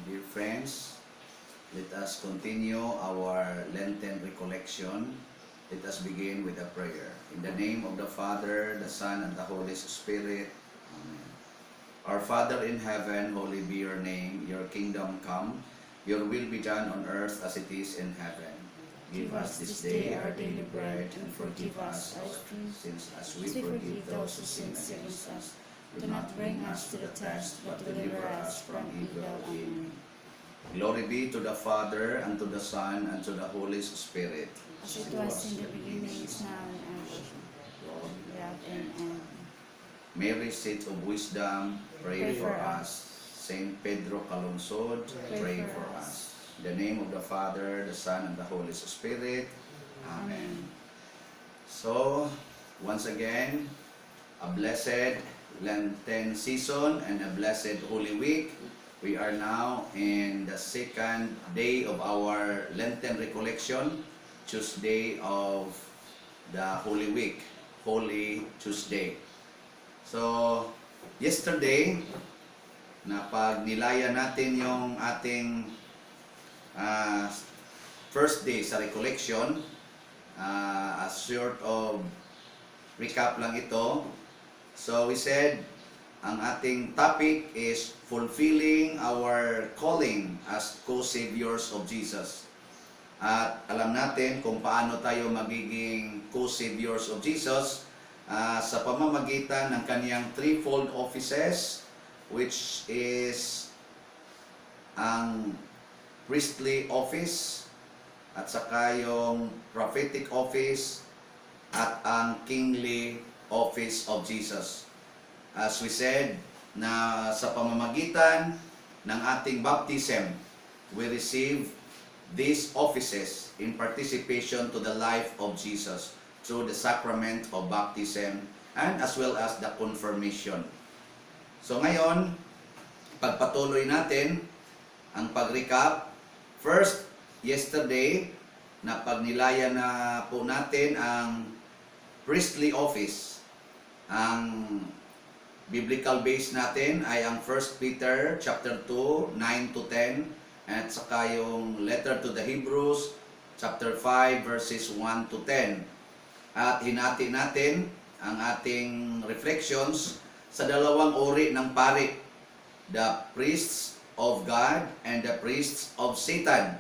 Dear friends, let us continue our Lenten recollection. Let us begin with a prayer. In the name of the Father, the Son, and the Holy Spirit. Amen. Our Father in heaven, holy be your name. Your kingdom come. Your will be done on earth as it is in heaven. Give us this day our daily bread, and forgive us our sins as we forgive those who sin against us. Do not bring us to the test, but deliver us from evil. Amen. Glory be to the Father, and to the Son, and to the Holy Spirit. As it was in the beginning, is now, and ever, without end. Amen. Mary, Seat of Wisdom, pray for us. Saint Pedro Calungsod, pray for us. In the name of the Father, the Son, and the Holy Spirit. Amen. So, once again, a blessed Lenten season and a blessed Holy Week. We are now in the second day of our Lenten recollection, Tuesday of the Holy Week, Holy Tuesday. So, yesterday, napagnilaya natin yung ating first day sa recollection. A sort of recap lang ito. So we said, ang ating topic is fulfilling our calling as co-saviors of Jesus. At alam natin kung paano tayo magiging co-saviors of Jesus sa pamamagitan ng kaniyang threefold offices, which is ang priestly office at saka yung prophetic office at ang kingly office of Jesus. As we said, na sa pamamagitan ng ating baptism, we receive these offices in participation to the life of Jesus through the sacrament of baptism and as well as the confirmation. So ngayon, pagpatuloy natin ang pag-recap. First, yesterday, napagnilaya na po natin ang priestly office. Ang biblical base natin ay ang 1 Peter chapter 2, 9 to 10, at saka yung letter to the Hebrews chapter 5 verses 1 to 10. At hinati natin ang ating reflections sa dalawang uri ng pari, the priests of God and the priests of Satan.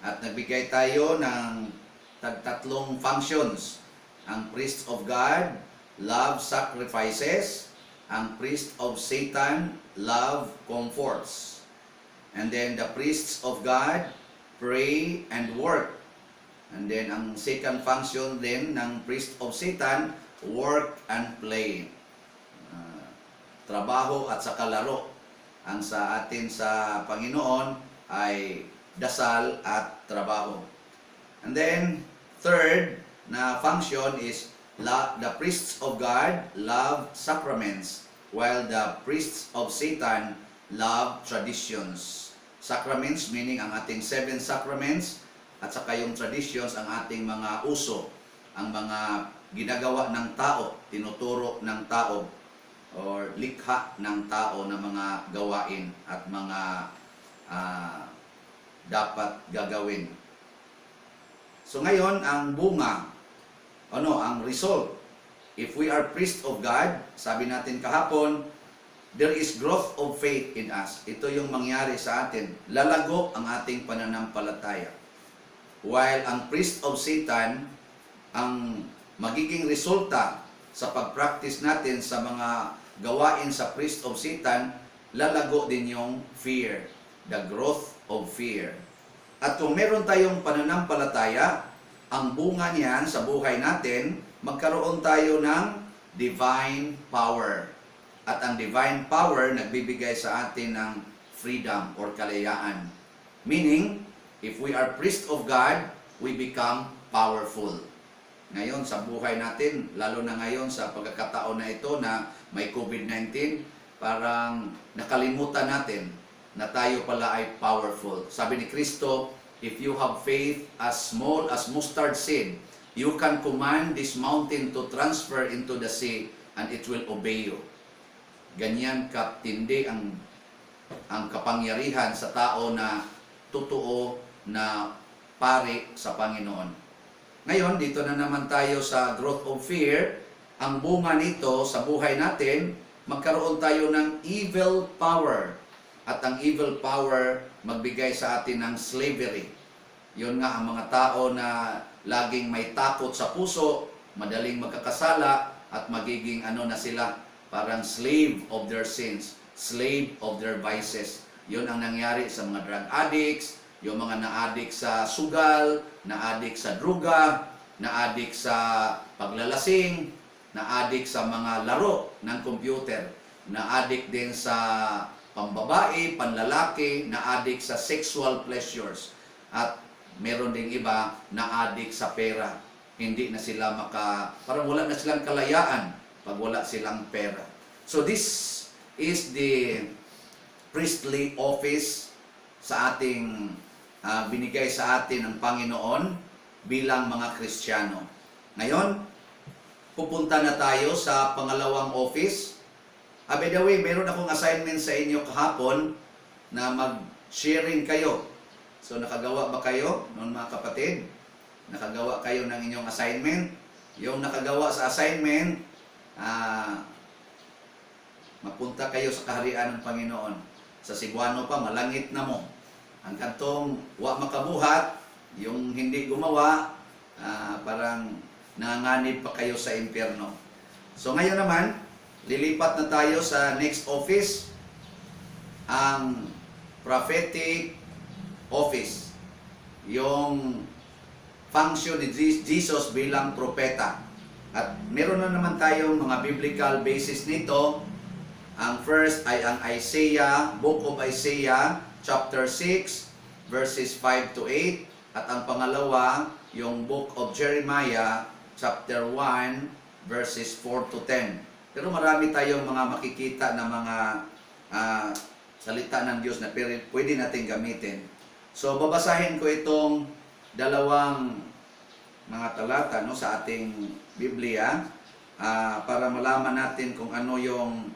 At nagbigay tayo ng tagtatlong functions. Ang priests of God love sacrifices. Ang priest of Satan love comforts. And then the priests of God pray and work. And then ang second function din ng priest of Satan, work and play. Trabaho at saka laro. Ang sa atin sa Panginoon ay dasal at trabaho. And then, third na function is the priests of God love sacraments, while the priests of Satan love traditions. Sacraments meaning ang ating seven sacraments, at saka yung traditions, ang ating mga uso, ang mga ginagawa ng tao, tinuturo ng tao, or likha ng tao na mga gawain at mga dapat gagawin. So ngayon, ang bunga, ano, ang result, if we are priest of God, sabi natin kahapon, there is growth of faith in us. Ito yung mangyari sa atin. Lalago ang ating pananampalataya. While ang priest of Satan, ang magiging resulta sa pag-practice natin sa mga gawain sa priest of Satan, lalago din yung fear, the growth of fear. At kung meron tayong pananampalataya, ang bunga niyan sa buhay natin, magkaroon tayo ng divine power. At ang divine power nagbibigay sa atin ng freedom or kalayaan. Meaning, if we are priest of God, we become powerful. Ngayon sa buhay natin, lalo na ngayon sa pagkakataon na ito na may COVID-19, parang nakalimutan natin na tayo pala ay powerful. Sabi ni Kristo, "If you have faith as small as mustard seed, you can command this mountain to transfer into the sea and it will obey you." Ganyan katindi ang Ang kapangyarihan sa tao na totoo na pari sa Panginoon. Ngayon, dito na naman tayo sa growth of fear. Ang bunga nito sa buhay natin, magkaroon tayo ng evil power. At ang evil power magbigay sa atin ng slavery. Yun nga ang mga tao na laging may takot sa puso, madaling magkakasala, at magiging ano na sila, parang slave of their sins, slave of their vices. Yun ang nangyari sa mga drug addicts, yung mga na-addict sa sugal, na-addict sa druga, na-addict sa paglalasing, na-addict sa mga laro ng computer, na-addict din sa pambabae, panlalaki, na-addict sa sexual pleasures. At meron ding iba na-addict sa pera. Hindi na sila maka, parang wala na silang kalayaan pag wala silang pera. So this is the priestly office sa ating binigay sa atin ng Panginoon bilang mga Kristiyano. Ngayon, pupunta na tayo sa pangalawang office. By the way, meron akong assignment sa inyo kahapon na mag-sharing kayo. So, nakagawa ba kayo noon, mga kapatid? Nakagawa kayo ng inyong assignment? Yung nakagawa sa assignment, mapunta kayo sa kaharian ng Panginoon. Sa Cebuano pa, malangit na mo. Ang kantong wa makabuhat, yung hindi gumawa, parang nanganganib pa kayo sa impyerno. So ngayon naman, lilipat na tayo sa next office, ang prophetic office. Yung function ni Jesus bilang propeta. At meron na naman tayong mga biblical basis nito. Ang first ay ang Isaiah, Book of Isaiah, chapter 6, verses 5 to 8. At ang pangalawa, yung Book of Jeremiah, chapter 1, verses 4 to 10. Pero marami tayong mga makikita na mga salita ng Diyos na pwede natin gamitin. So babasahin ko itong dalawang mga talata, no, sa ating Biblia para malaman natin kung ano yung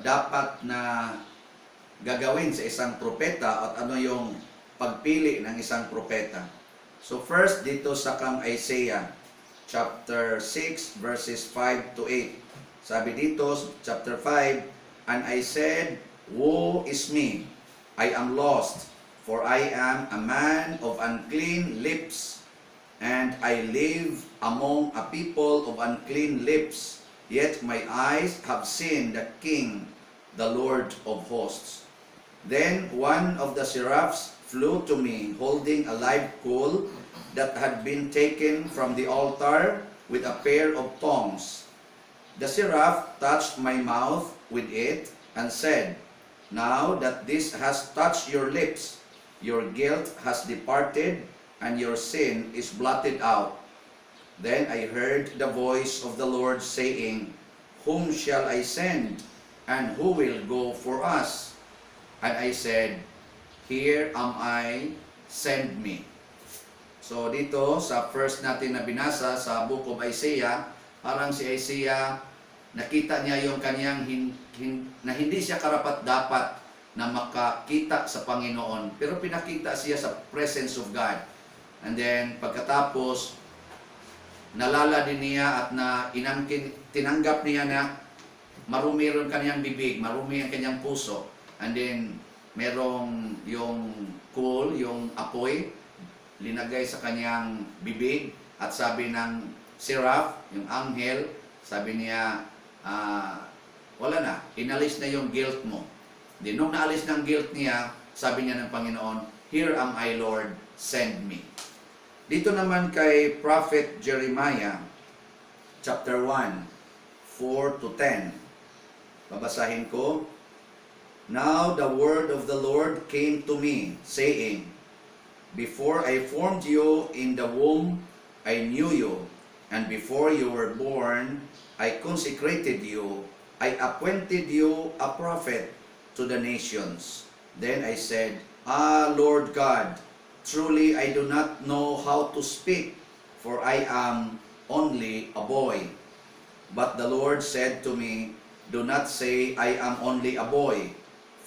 dapat na gagawin sa isang propeta at ano yung pagpili ng isang propeta. So first, dito sa kang Isaiah chapter 6 verses 5 to 8. Sabi dito, chapter 5, "And I said, 'Woe is me, I am lost, for I am a man of unclean lips, and I live among a people of unclean lips. Yet my eyes have seen the King, the Lord of hosts.' Then one of the seraphs flew to me, holding a live coal that had been taken from the altar with a pair of tongs. The seraph touched my mouth with it and said, 'Now that this has touched your lips, your guilt has departed and your sin is blotted out.' Then I heard the voice of the Lord saying, 'Whom shall I send, and who will go for us?' And I said, 'Here am I, send me.'" So dito sa first natin na binasa sa Book of Isaiah, parang si Isaiah, nakita niya yung kanyang na hindi siya karapat-dapat na makakita sa Panginoon. Pero pinakita siya sa presence of God. And then pagkatapos, nalala din niya at na inangkin, tinanggap niya na marumi rin kanyang bibig, marumi ang kanyang puso. And then merong yung coal, yung apoy, linagay sa kanyang bibig at sabi ng seraph, yung anghel, sabi niya, "Wala na, inalis na yung guilt mo." Di nung naalis ng guilt niya, sabi niya ng Panginoon, "Here am I, Lord, send me." Dito naman kay Prophet Jeremiah, chapter 1, 4 to 10. Babasahin ko. "Now the word of the Lord came to me, saying, 'Before I formed you in the womb, I knew you, and before you were born, I consecrated you. I appointed you a prophet to the nations.' Then I said, 'Ah, Lord God, truly I do not know how to speak, for I am only a boy.' But the Lord said to me, 'Do not say, "I am only a boy,"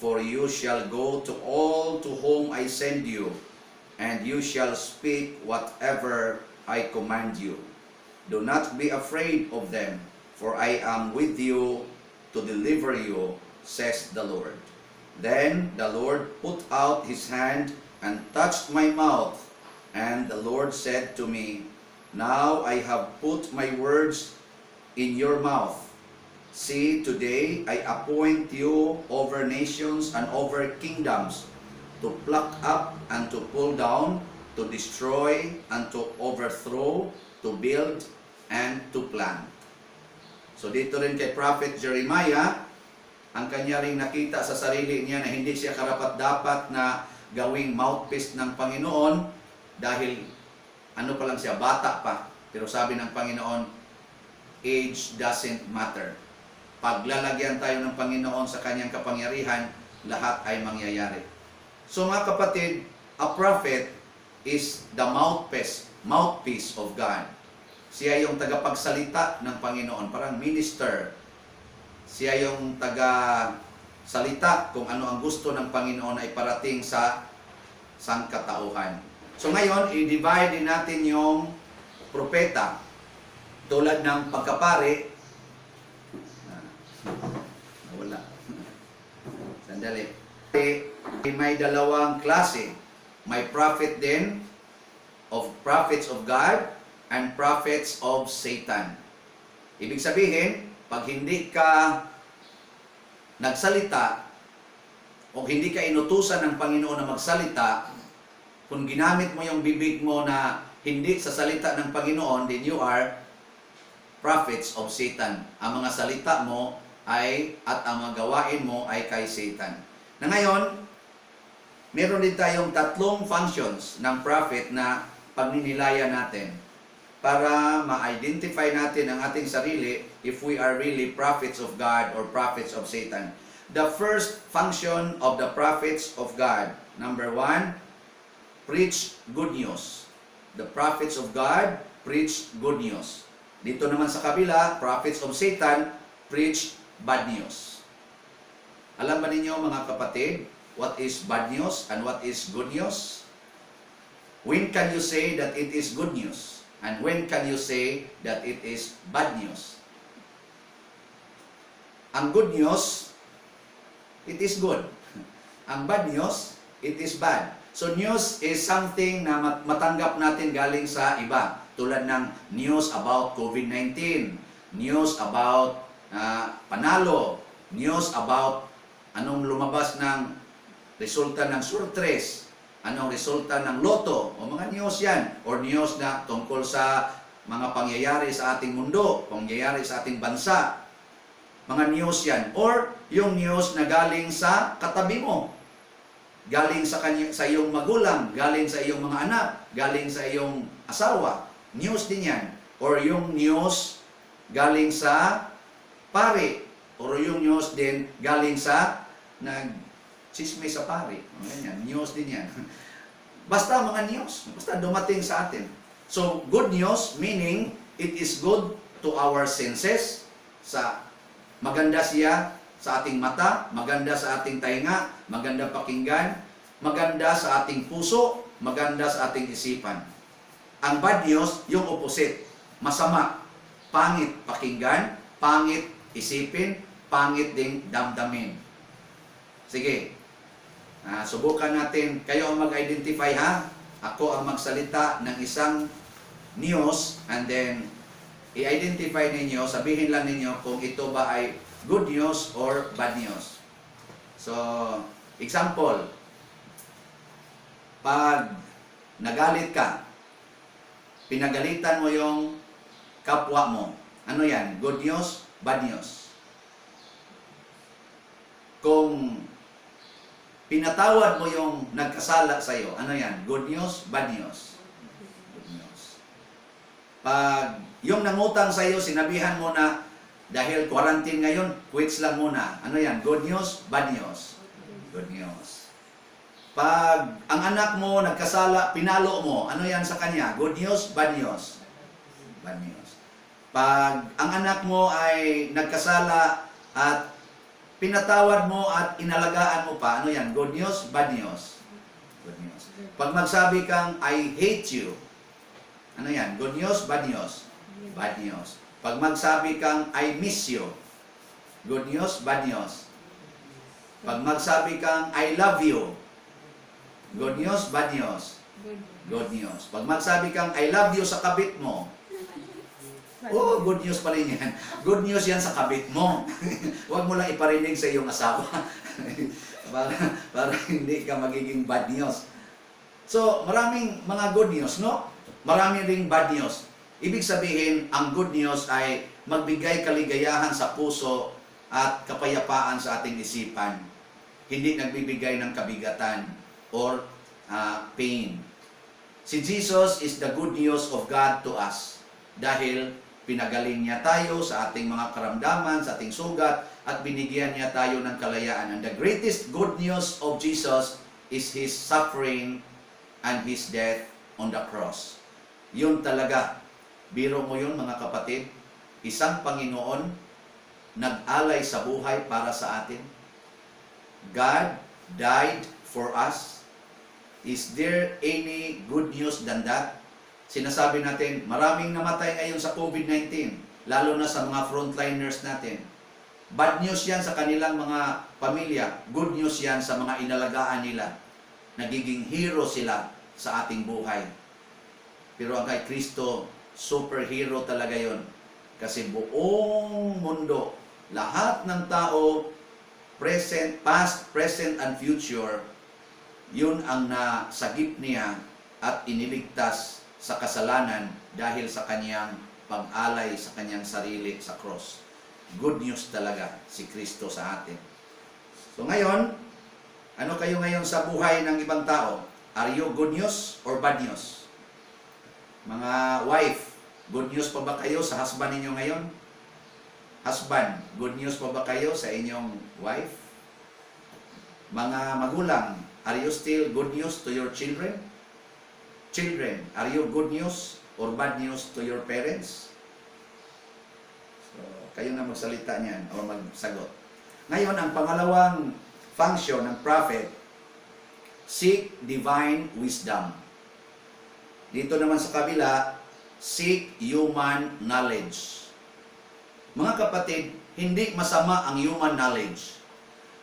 For you shall go to all to whom I send you, and you shall speak whatever I command you. Do not be afraid of them, for I am with you to deliver you, says the Lord." Then the Lord put out his hand and touched my mouth, and the Lord said to me, "Now I have put my words in your mouth. See, today I appoint you over nations and over kingdoms, to pluck up and to pull down, to destroy and to overthrow, to build and to plant." So dito rin kay Prophet Jeremiah, ang kanya ring nakita sa sarili niya na hindi siya karapat-dapat na gawing mouthpiece ng Panginoon dahil ano pa lang siya, bata pa. Pero sabi ng Panginoon, age doesn't matter. Paglalagyan tayo ng Panginoon sa kanyang kapangyarihan, lahat ay mangyayari. So mga kapatid, a prophet is the mouthpiece of God. Siya yung tagapagsalita ng Panginoon, parang minister. Siya yung taga-salita kung ano ang gusto ng Panginoon ay parating sa sangkatauhan. So ngayon, i-divide din natin yung propeta. Tulad ng pagkapari, ah, nawala. Sandali. May dalawang klase. May prophet din of prophets of God and prophets of Satan. Ibig sabihin, pag hindi ka nagsalita o hindi ka inutusan ng Panginoon na magsalita, kung ginamit mo yung bibig mo na hindi sa salita ng Panginoon, then you are prophets of Satan. Ang mga salita mo ay at ang mga gawain mo ay kay Satan. Na ngayon, meron din tayong tatlong functions ng prophet na pagninilayan natin para ma-identify natin ang ating sarili if we are really prophets of God or prophets of Satan. The first function of the prophets of God, number one, preach good news. The prophets of God preach good news. Dito naman sa kabila, prophets of Satan preach bad news. Alam ba ninyo, mga kapatid, what is bad news and what is good news? When can you say that it is good news? And when can you say that it is bad news? Ang good news, it is good. Ang bad news, it is bad. So news is something na matanggap natin galing sa iba. Tulad ng news about COVID-19, news about panalo, news about anong lumabas ng resulta ng swertres, anong resulta ng lotto, o mga news yan, or news na tungkol sa mga pangyayari sa ating mundo, pangyayari sa ating bansa, mga news yan. Or yung news na galing sa katabi mo, galing sa iyong magulang, galing sa iyong mga anak, galing sa iyong asawa. News din yan. Or yung news galing sa pari. Or yung news din galing sa nag chismis sa pari. O, ganyan. News din yan. Basta mga news. Basta dumating sa atin. So, good news meaning it is good to our senses. Sa maganda siya sa ating mata, maganda sa ating tainga, maganda pakinggan, maganda sa ating puso, maganda sa ating isipan. Ang bad news, yung opposite. Masama. Pangit pakinggan, pangit isipin, pangit ding damdamin. Sige. Ah, subukan natin. Kayo ang mag-identify, ha. Ako ang magsalita ng isang news and then i-identify ninyo, sabihin lang ninyo kung ito ba ay good news or bad news. So, example, pag nagalit ka, pinagalitan mo yung kapwa mo. Ano yan? Good news, bad news? Kung pinatawad mo yung nagkasala sa'yo, ano yan? Good news, bad news? Good news. Pag yung nangutang sa'yo, sinabihan mo na dahil quarantine ngayon, quits lang muna. Ano yan? Good news, bad news? Good news. Pag ang anak mo nagkasala, pinalo mo, ano yan sa kanya? Good news, bad news? Bad news. Pag ang anak mo ay nagkasala at Pinatawad mo at inalagaan mo pa, ano yan? Good news, bad news? Good news. Pag magsabi kang, "I hate you," ano yan? Good news, bad news? Bad news. Pag magsabi kang, "I miss you," good news, bad news? Pag magsabi kang, "I love you," good news, bad news? Good. Good news. Pag magsabi kang, "I love you" sa kabit mo, oh, good news pa rin yan. Good news yan sa kabit mo. Huwag mo lang iparinig sa iyong asawa para hindi ka magiging bad news. So, maraming mga good news, no? Marami ring bad news. Ibig sabihin, ang good news ay magbigay kaligayahan sa puso at kapayapaan sa ating isipan. Hindi nagbibigay ng kabigatan or pain. Si Jesus is the good news of God to us dahil pinagaling niya tayo sa ating mga karamdaman, sa ating sugat, at binigyan niya tayo ng kalayaan. And the greatest good news of Jesus is His suffering and His death on the cross. Yun talaga. Biro mo yun, mga kapatid. Isang Panginoon nag-alay sa buhay para sa atin. God died for us. Is there any good news than that? Sinasabi natin, maraming namatay ngayon sa COVID-19, lalo na sa mga frontliners natin. Bad news yan sa kanilang mga pamilya. Good news yan sa mga inalagaan nila. Nagiging hero sila sa ating buhay. Pero ang kay Kristo, superhero talaga yon. Kasi buong mundo, lahat ng tao, present, past, present, and future, yun ang nasagip niya at iniligtas sa kasalanan dahil sa kanyang pag-alay sa kanyang sarili sa cross. Good news talaga si Kristo sa atin. So ngayon, ano kayo ngayon sa buhay ng ibang tao? Are you good news or bad news? Mga wife, good news pa ba kayo sa husband ninyo ngayon? Husband, good news pa ba kayo sa inyong wife? Mga magulang, are you still good news to your children? Children, are you good news or bad news to your parents? So, kayo na magsalita niyan o magsagot. Ngayon, ang pangalawang function ng prophet, seek divine wisdom. Dito naman sa kabila, seek human knowledge. Mga kapatid, hindi masama ang human knowledge.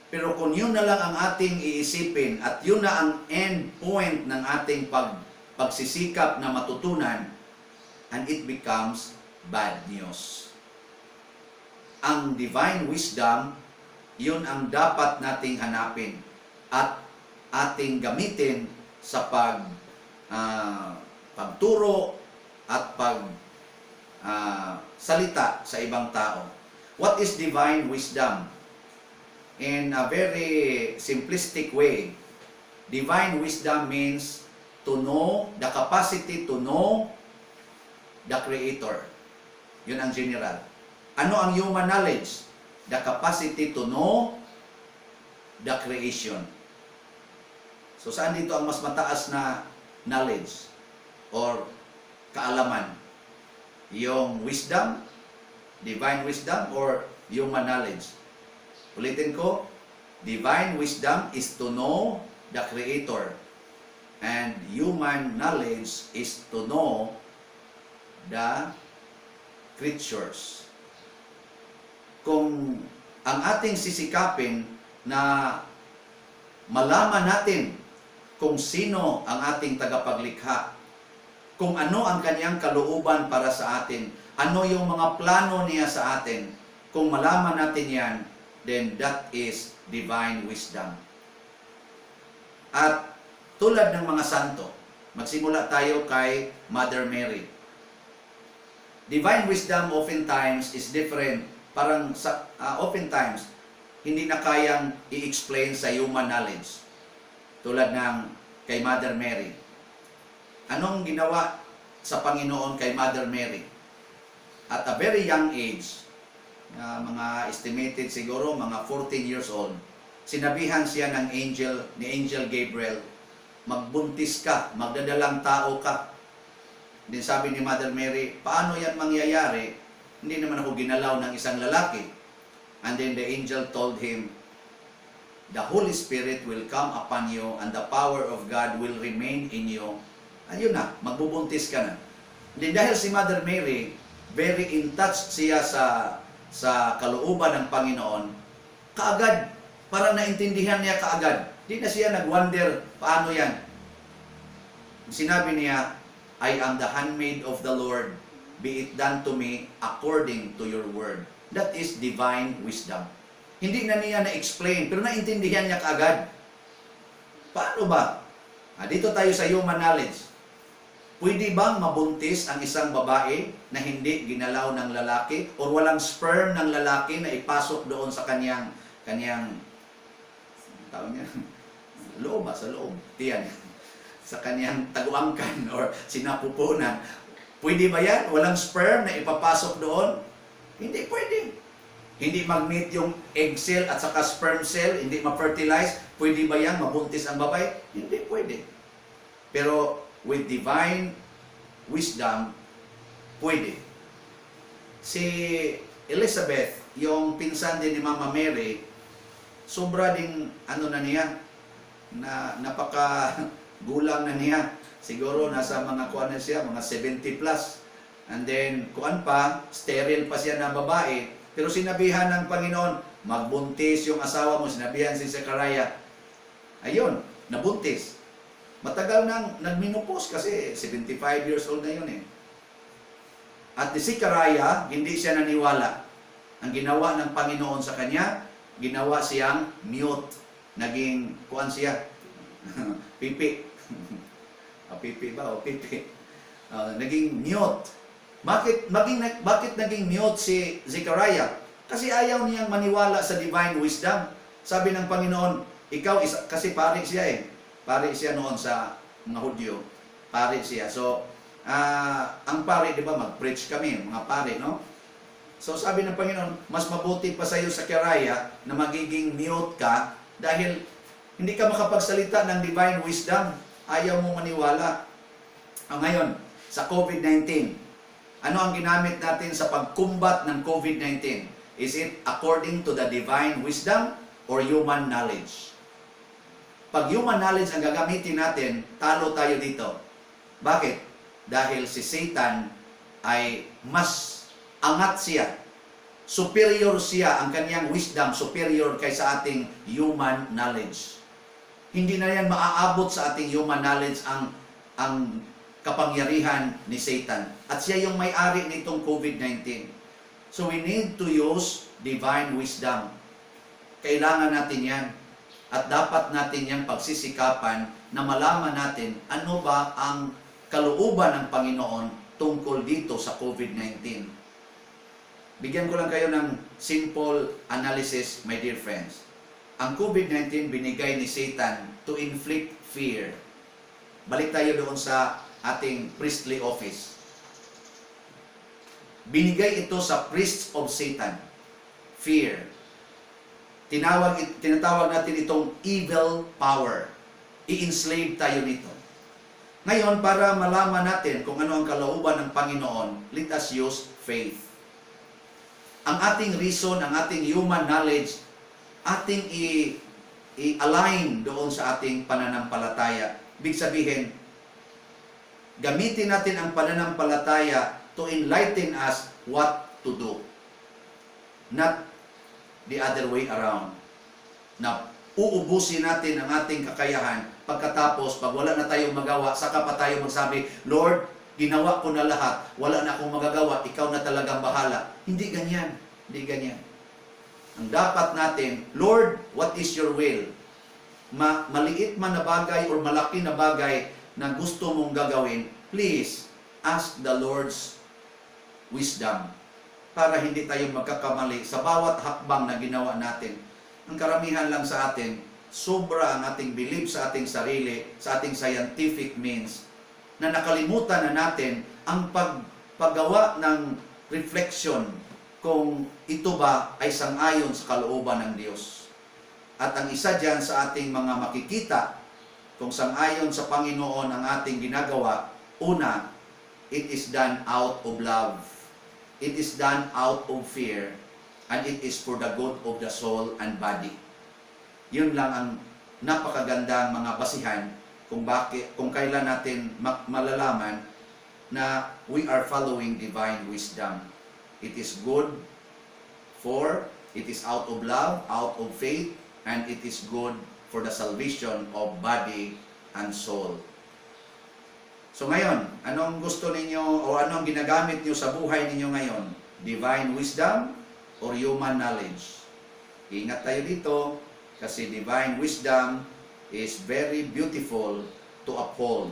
Pero kung yun na lang ang ating iisipin at yun na ang end point ng ating pagsisikap na matutunan, and it becomes bad news. Ang divine wisdom, yun ang dapat nating hanapin at ating gamitin sa pagturo at pag salita sa ibang tao. What is divine wisdom? In a very simplistic way, divine wisdom means to know, the capacity to know the Creator. Yun ang general. Ano ang human knowledge? The capacity to know the creation. So saan dito ang mas mataas na knowledge or kaalaman? Yung wisdom, divine wisdom, or human knowledge? Ulitin ko, divine wisdom is to know the Creator. And human knowledge is to know the creatures. Kung ang ating sisikapin na malaman natin kung sino ang ating tagapaglikha, kung ano ang kanyang kalooban para sa atin, ano yung mga plano niya sa atin, kung malaman natin yan, then that is divine wisdom. At tulad ng mga santo, magsimula tayo kay Mother Mary. Divine wisdom oftentimes is different. Parang oftentimes, hindi na kayang i-explain sa human knowledge. Tulad ng kay Mother Mary. Anong ginawa sa Panginoon kay Mother Mary? At a very young age, mga estimated siguro mga 14 years old, sinabihan siya ng angel, ni Angel Gabriel, "Magbuntis ka, magdadalang tao ka." Din sabi ni Mother Mary, "Paano yan mangyayari? Hindi naman ako ginalaw ng isang lalaki." And then the angel told him, "The Holy Spirit will come upon you and the power of God will remain in you." Ayun na, magbubuntis ka na. Hindi dahil si Mother Mary, very in touch siya sa kalooban ng Panginoon, kaagad, parang naintindihan niya kaagad. Di na siya nag-wonder, paano yan? Sinabi niya, "I am the handmaid of the Lord, be it done to me according to your word." That is divine wisdom. Hindi na niya na-explain, pero naintindihan niya kaagad. Paano ba? Ah, dito tayo sa human knowledge. Pwede bang mabuntis ang isang babae na hindi ginalaw ng lalaki or walang sperm ng lalaki na ipasok doon sa kanyang tawag niya, loob ba? Sa loob, tiyan, sa kanyang taguangkan or sinapupunan? Pwede ba yan? Walang sperm na ipapasok doon? Hindi pwede. Hindi mag-meet yung egg cell at saka sperm cell, hindi ma-fertilize. Pwede ba yan? Mabuntis ang babae? Hindi pwede. Pero with divine wisdom, pwede. Si Elizabeth, yung pinsan din ni Mama Mary, sobra ding ano na niya, na napaka gulang na niya. Siguro nasa mga kuan na siya, mga 70 plus. And then, kuan pa, sterile pa siya na babae. Pero sinabihan ng Panginoon, "Magbuntis yung asawa mo." Sinabihan si Zechariah. Ayun, nabuntis. Matagal nang nagmenopause kasi 75 years old na yun eh. At si Zechariah, hindi siya naniwala. Ang ginawa ng Panginoon sa kanya, ginawa siyang mute. Naging, kuan siya, pipi. O, pipi ba? O pipi. Ah, naging mute. Bakit naging mute si Zechariah? Kasi ayaw niyang maniwala sa divine wisdom. Sabi ng Panginoon, ikaw, isa, kasi pari siya eh. Pari siya noon sa mga Hudyo. Pari siya. So, ang pari, di ba, mag-preach kami, mga pari, no? So sabi ng Panginoon, "Mas mabuti pa sa iyo, Zechariah, na magiging mute ka dahil hindi ka makapagsalita ng divine wisdom. Ayaw mo maniwala." Ah, ngayon, sa COVID-19, ano ang ginamit natin sa pag-combat ng COVID-19? Is it according to the divine wisdom or human knowledge? Pag human knowledge ang gagamitin natin, talo tayo dito. Bakit? Dahil si Satan ay mas angat siya. Superior siya, ang kanyang wisdom superior kaysa ating human knowledge. Hindi na yan maaabot sa ating human knowledge ang kapangyarihan ni Satan. At siya yung may-ari nitong COVID-19. So we need to use divine wisdom. Kailangan natin yan. At dapat natin yan pagsisikapan na malaman natin ano ba ang kalooban ng Panginoon tungkol dito sa COVID-19. Bigyan ko lang kayo ng simple analysis, my dear friends. Ang COVID-19, binigay ni Satan to inflict fear. Balik tayo doon sa ating priestly office. Binigay ito sa priests of Satan. Fear. Tinatawag natin itong evil power. I-enslave tayo nito. Ngayon, para malaman natin kung ano ang kalooban ng Panginoon, let us use faith. Ang ating reason, ang ating human knowledge, ating i-align doon sa ating pananampalataya. Ibig sabihin, gamitin natin ang pananampalataya to enlighten us what to do. Not the other way around. Na uubusin natin ang ating kakayahan, pagkatapos, pag wala na tayong magawa, saka pa tayo magsabi, "Lord, ginawa ko na lahat, wala na akong magagawa, ikaw na talagang bahala." Hindi ganyan. Hindi ganyan. Ang dapat natin, "Lord, what is your will?" Maliit man na bagay or malaki na bagay na gusto mong gagawin, please ask the Lord's wisdom para hindi tayo magkakamali sa bawat hakbang na ginawa natin. Ang karamihan lang sa atin, sobra ang ating belief sa ating sarili, sa ating scientific means, na nakalimutan na natin ang paggawa ng reflection kung ito ba ay sang-ayon sa kalooban ng Diyos. At ang isa dyan sa ating mga makikita kung sang-ayon sa Panginoon ang ating ginagawa, una, it is done out of love. It is done out of fear. And it is for the good of the soul and body. Yun lang ang napakagandang mga basihan kung bakit, kung kailan natin malalaman na we are following divine wisdom. It is good for, it is out of love, out of faith, and it is good for the salvation of body and soul. So ngayon, anong gusto ninyo o anong ginagamit niyo sa buhay ninyo ngayon? Divine wisdom or human knowledge? Ingat tayo dito kasi divine wisdom is very beautiful to uphold.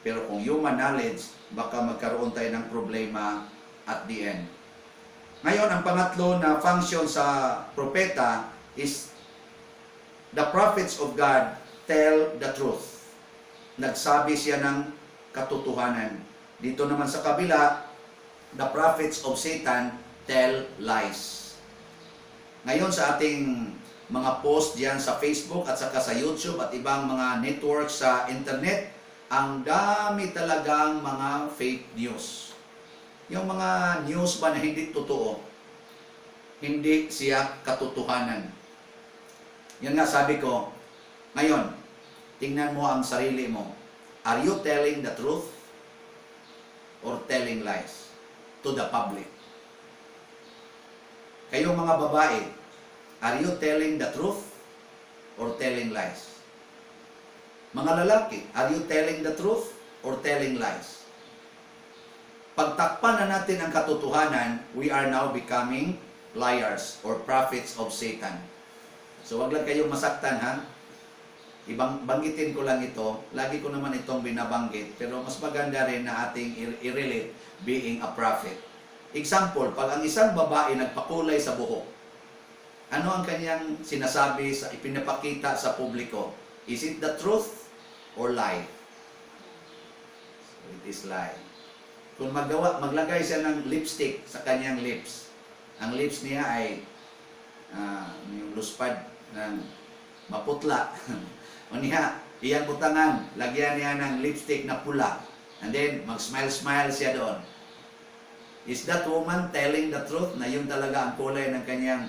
Pero kung human knowledge, baka magkaroon tayo ng problema at the end. Ngayon, ang pangatlo na function sa propeta is the prophets of God tell the truth. Nagsabi siya ng katotohanan. Dito naman sa kabila, the prophets of Satan tell lies. Ngayon, sa ating mga post diyan sa Facebook at saka sa YouTube at ibang mga network sa internet, ang dami talagang mga fake news. Yung mga news ba na hindi totoo, hindi siya katotohanan. Yan nga sabi ko, ngayon, tingnan mo ang sarili mo. Are you telling the truth or telling lies to the public? Kayong mga babae, are you telling the truth or telling lies? Mga lalaki, are you telling the truth or telling lies? Pagtakpan na natin ang katotohanan, we are now becoming liars or prophets of Satan. So wag lang kayong masaktan, ha. Ibang banggitin ko lang ito. Lagi ko naman itong binabanggit, pero mas maganda rin na ating i-relate being a prophet. Example, pag ang isang babae nagpakulay sa buhok, ano ang kanyang sinasabi sa ipinapakita sa publiko? Is it the truth or lie? So it is lie. Kung maglagay siya ng lipstick sa kanyang lips, ang lips niya ay yung luspad ng maputla. O niya, iyang butangan, lagyan niya ng lipstick na pula. And then, mag-smile-smile siya doon. Is that woman telling the truth na yun talaga ang kulay ng kanyang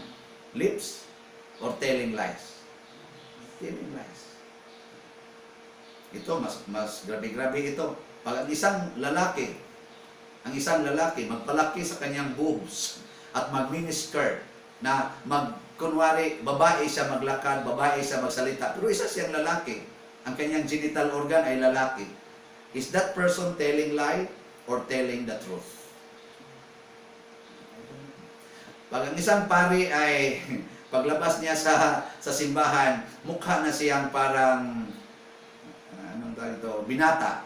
lips? Or telling lies? Telling lies. Ito, mas grabe-grabe ito. Pag ang isang lalaki magpalaki sa kanyang boobs at mag-miniskirt na kunwari, babae siya maglakad, babae siya magsalita, pero isa siyang lalaki. Ang kanyang genital organ ay lalaki. Is that person telling lie or telling the truth? Pag ang isang pari ay paglabas niya sa simbahan, mukha na siyang parang anong tawag ito, binata.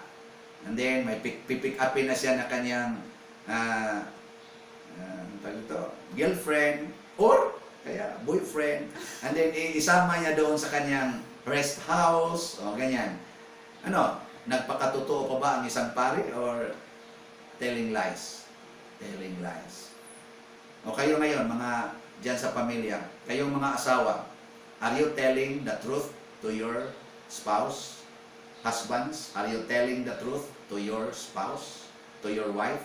And then may pipick upin na siya na kanyang anong tawag ito, girlfriend or kaya boyfriend. And then isama niya doon sa kanyang rest house o ganyan. Ano, nagpakatotoo pa ba ang isang pari or telling lies? Telling lies. O kayo ngayon, mga dyan sa pamilya, kayong mga asawa, are you telling the truth to your spouse? Husbands, are you telling the truth to your spouse? To your wife?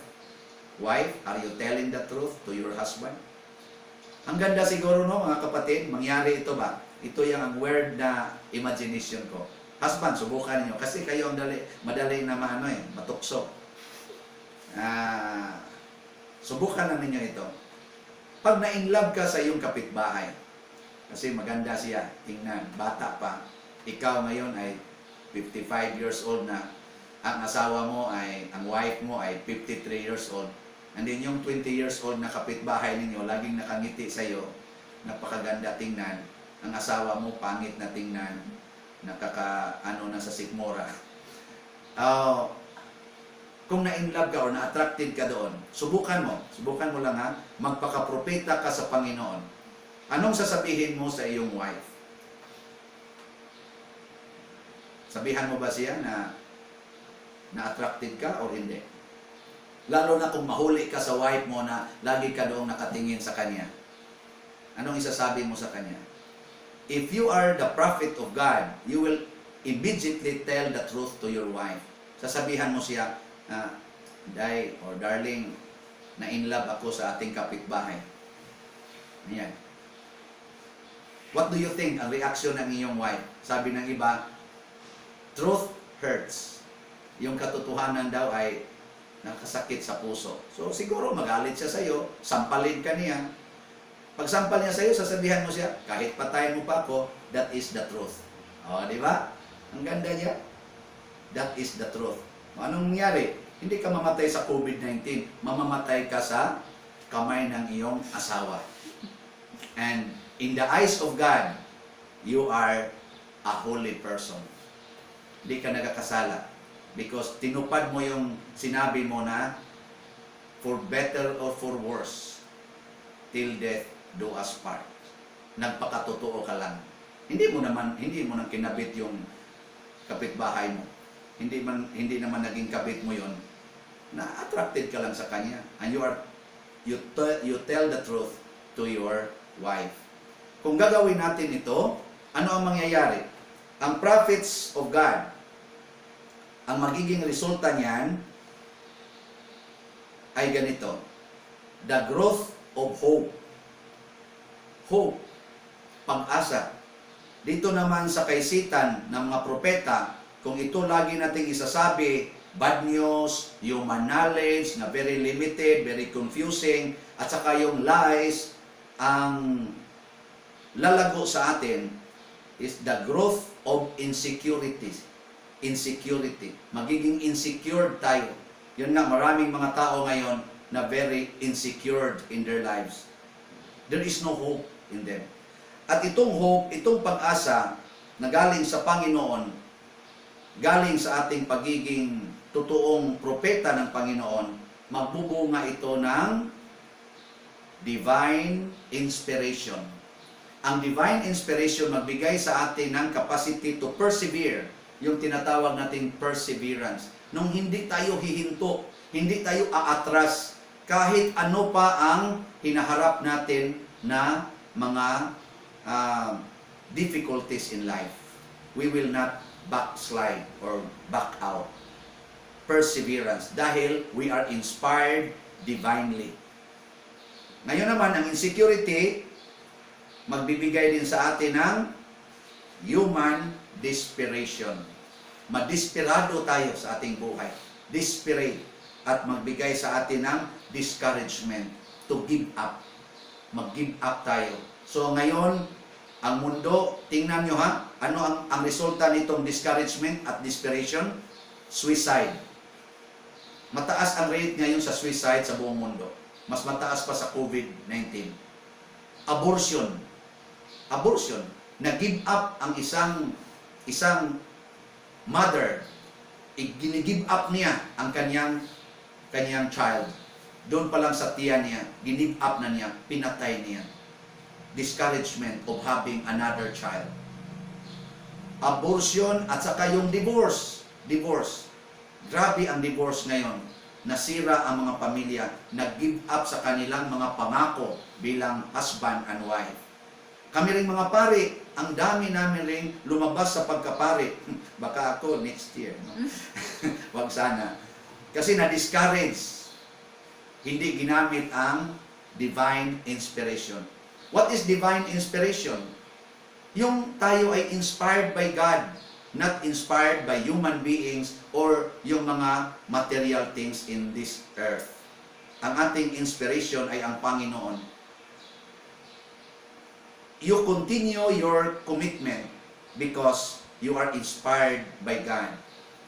Wife, are you telling the truth to your husband? Ang ganda siguro, no, mga kapatid, mangyari ito ba? Ito yung ang weird na imagination ko. Husband, subukan niyo kasi kayo ang madali na maano eh, matukso. Subukan lang ninyo ito. Pag na-in love ka sa iyong kapitbahay, kasi maganda siya, tingnan, bata pa. Ikaw ngayon ay 55 years old na. Ang asawa mo ay, ang wife mo ay 53 years old. And then yung 20 years old na kapitbahay ninyo, laging nakangiti sa iyo, napakaganda tingnan. Ang asawa mo, pangit na tingnan, nakaka, ano na sa sikmura. Oh, kung na-in love ka or na-attracted ka doon, subukan mo lang ha, magpakapropeta ka sa Panginoon. Anong sasabihin mo sa iyong wife? Sabihan mo ba siya na na-attracted ka or hindi? Lalo na kung mahuli ka sa wife mo na lagi ka doong nakatingin sa kanya. Anong isasabi mo sa kanya? If you are the prophet of God, you will immediately tell the truth to your wife. Sasabihan mo siya, "Day or darling, na in love ako sa ating kapitbahay." Ayan. What do you think ang reaction ng iyong wife? Sabi ng iba, "Truth hurts." Yung katotohanan daw ay nakasakit sa puso. So siguro magalit siya sa iyo, sampalin ka niya. Pag sampal niya sa iyo, sasabihan mo siya, "Kahit patayin mo pa ako, that is the truth." O, di ba? Ang ganda niya. That is the truth. O, anong nangyari? Hindi ka mamatay sa COVID-19, mamamatay ka sa kamay ng iyong asawa. And in the eyes of God, you are a holy person. Hindi ka nagkakasala. Because tinupad mo yung sinabi mo na for better or for worse, till death do us part. Nagpakatotoo ka lang. Hindi mo nang kinabit yung kapitbahay mo. Hindi naman naging kabit mo yon. Na attracted ka lang sa kanya. And you tell the truth to your wife. Kung gagawin natin ito, ano ang mangyayari? Ang prophets of God, ang magiging resulta niyan ay ganito. The growth of hope. Hope. Pag-asa. Dito naman sa kay Satan ng mga propeta, kung ito lagi nating isasabi, bad news, human knowledge na very limited, very confusing, at saka yung lies, ang lalago sa atin is the growth of insecurities. Insecurity. Magiging insecure tayo. Yun nga, maraming mga tao ngayon na very insecure in their lives. There is no hope in them. At itong hope, itong pag-asa na galing sa Panginoon, galing sa ating pagiging totoong propeta ng Panginoon, magbubunga ito ng divine inspiration. Ang divine inspiration magbigay sa atin ng capacity to persevere, yung tinatawag nating perseverance. Nung hindi tayo hihinto, hindi tayo aatras, kahit ano pa ang hinaharap natin na mga difficulties in life. We will not backslide or back out. Perseverance. Dahil we are inspired divinely. Ngayon naman, ang insecurity, magbibigay din sa atin ng human desperation. Madesperado tayo sa ating buhay. Desperate. At magbigay sa atin ng discouragement to give up. Mag-give up tayo. So ngayon, ang mundo, tingnan nyo ha, ano ang resulta nitong discouragement at desperation? Suicide. Mataas ang rate ngayon sa suicide sa buong mundo. Mas mataas pa sa COVID-19. Abortion. Abortion. Nag-give up ang isang isang mother. Gini-give up niya ang kanyang kanyang child. Doon pa lang sa tiyan niya, ginive up na niya, pinatay niya. Discouragement of having another child. Abortion at saka yung divorce. Divorce. Grabe ang divorce ngayon. Nasira ang mga pamilya, nag-give up sa kanilang mga pangako bilang husband and wife. Kami ring mga pari, ang dami namin ring lumabas sa pagkapari. Baka ako next year. No? Wag sana. Kasi na-discourage. Hindi ginamit ang divine inspiration. What is divine inspiration? Yung tayo ay inspired by God, not inspired by human beings or yung mga material things in this earth. Ang ating inspiration ay ang Panginoon. You continue your commitment because you are inspired by God.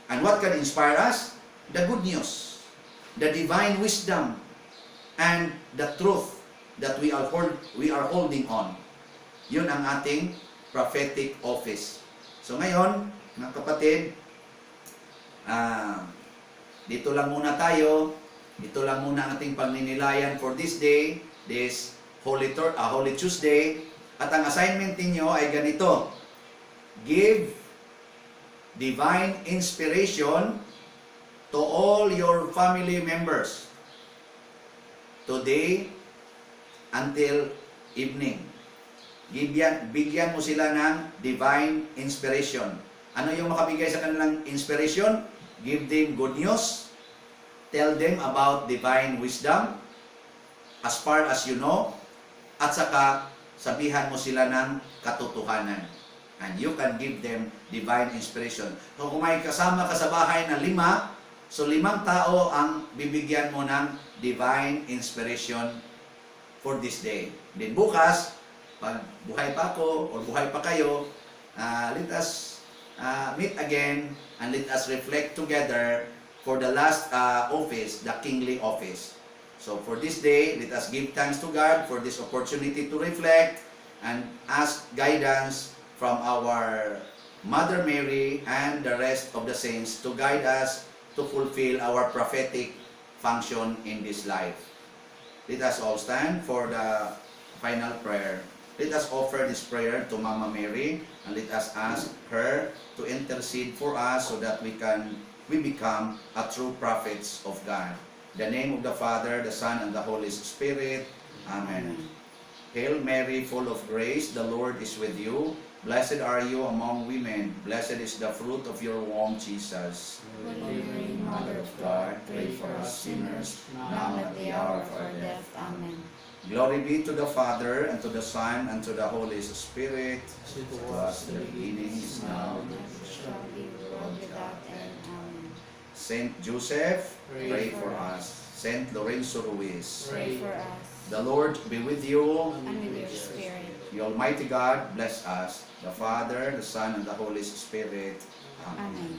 And what can inspire us? The good news, the divine wisdom, and the truth that we are holding on. Yun ang ating prophetic office. So ngayon, mga kapatid, dito lang muna tayo. Ito lang muna ang ating pagninilayan for this day, this Holy Tuesday. At ang assignment ninyo ay ganito. Give divine inspiration to all your family members today until evening. Bigyan mo sila ng divine inspiration. Ano yung makabigay sa kanilang inspiration? Give them good news. Tell them about divine wisdom as far as you know. At saka, Sabihan mo sila ng katotohanan. And you can give them divine inspiration. So kung may kasama ka sa bahay na lima, so limang tao ang bibigyan mo ng divine inspiration for this day. Then bukas, pag buhay pa ako or buhay pa kayo, let us meet again and let us reflect together for the last office, the kingly office. So for this day, let us give thanks to God for this opportunity to reflect and ask guidance from our Mother Mary and the rest of the saints to guide us to fulfill our prophetic function in this life. Let us all stand for the final prayer. Let us offer this prayer to Mama Mary and let us ask her to intercede for us so that we become a true prophets of God. In the name of the Father, the Son, and the Holy Spirit. Amen. Hail Mary, full of grace, the Lord is with you. Blessed are you among women. Blessed is the fruit of your womb, Jesus. Holy Mary, Mother of God, pray for us sinners, now and at the hour of our death. Amen. Glory be to the Father, and to the Son, and to the Holy Spirit. As it was in the beginning, is now, and ever shall be, world without end. Amen. Saint Joseph, pray pray for us. Saint Lorenzo Ruiz, pray for us. The Lord be with you. And with your spirit. The Almighty God bless us, the Father, the Son, and the Holy Spirit. Amen. Amen.